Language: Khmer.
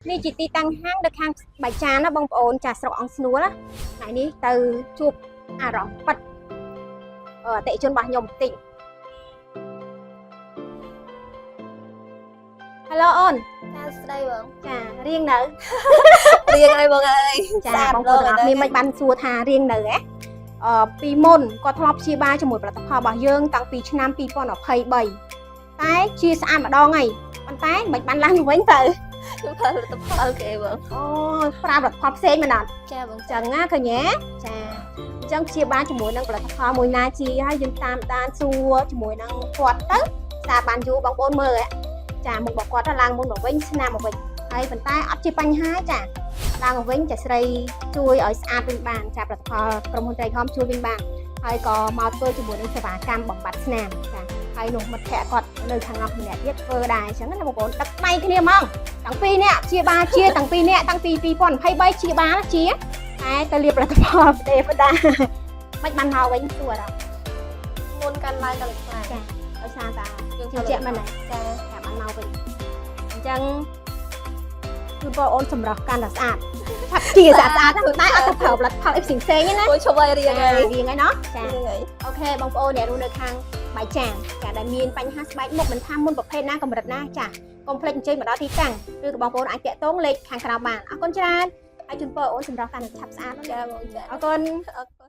នេះជាទីតាំងហាងនៅខាងបែកចានណាបងប្អូនចាស្រុកអង្គស្នួលណាថ្ងៃនេះទៅជួបអារម្មណ៍ប៉ិតអតិថិជនរបស់ខ្ញុំបន្តិច Hello អូន ចាស្ដីបង ចារៀងនៅ រៀងអីបងអើយ ចាបងប្អូនទាំងអស់គ្នាមិនបានសួរថារៀងនៅហ៎អឺពីមុនគាត់ធ្លាប់ព្យាបាលជាមួយផលិតផលរបស់យើងតាំងពីឆ្នាំ2023តែជាស្អាតម្ដងហើយប៉ុន្តែមិនបានឡើងវិញទៅ ខ្ញុំប្រើផលិតផលគេបង អូប្រើផលិតផលផ្សេងមែនអត់ ចាបង ចឹងណាឃើញទេចាអញ្ចឹងព្យាបាលជាមួយនឹងផលិតផលមួយណាជាហើយយើងតាមដានសួរជាមួយនឹងគាត់ទៅសារបានយូរបងប្អូនមើលហ៎ចាមុខរបស់គាត់ទៅឡើងមុនមកវិញឆ្នាំមកវិញហើយប៉ុន្តែអត់ជាបញ្ហាចាឡើងមកវិញចាស្រីជួយឲ្យស្អាតវិញបានចាផលិតផលក្រុមហ៊ុនត្រីខំជួយវិញបានហើយក៏មកធ្វើជាមួយនឹងសេវាកម្មបំបត្តិស្នាមចាហើយនោះមិត្តភ័ក្តិគាត់នៅខាងនោះម្នាក់ទៀតធ្វើដែរអញ្ចឹងណាបងប្អូនដឹកដៃគ្នាហ្មងតាំងពីរនាក់ព្យាបាលជាតាំងពីរនាក់តាំងពី2023ជាបាលជា តែទៅលាបផលិតផលប្រទេសផ្ដាមិនបានមកវិញសួរអត់ មុនកាន់ឡើងកាន់ខ្លាំង ចាដោយសារតា យើង ជឿជាក់មែនទេ ចា តែបានមកវិញអញ្ចឹងគឺបងអូនសម្រស់កាន់តែស្អាតឆាប់ជាស្អាតស្អាតណាស់តែអត់ទៅប្រើផលិតផលអីផ្សេងផ្សេងទេណា គួរឈប់ឲ្យរៀងហើយ រៀងហើយណោះចា រៀងហើយ OK បងប្អូនអ្នករស់នៅខាងបាយចាងចាដែលមានបញ្ហាស្បែកមុខមិនថាមុនប្រភេទណាកម្រិតណាចាកុំភ្លេចអញ្ជើញមកដល់ទីតាំងឬក៏បងប្អូនអាចតាក់ទងលេខខាងក្រៅបានអរគុណច្រើនហើយជូនពរអូនសម្រស់កាន់តែឆាប់ស្អាតណា ចាបងចា អរគុណ អរ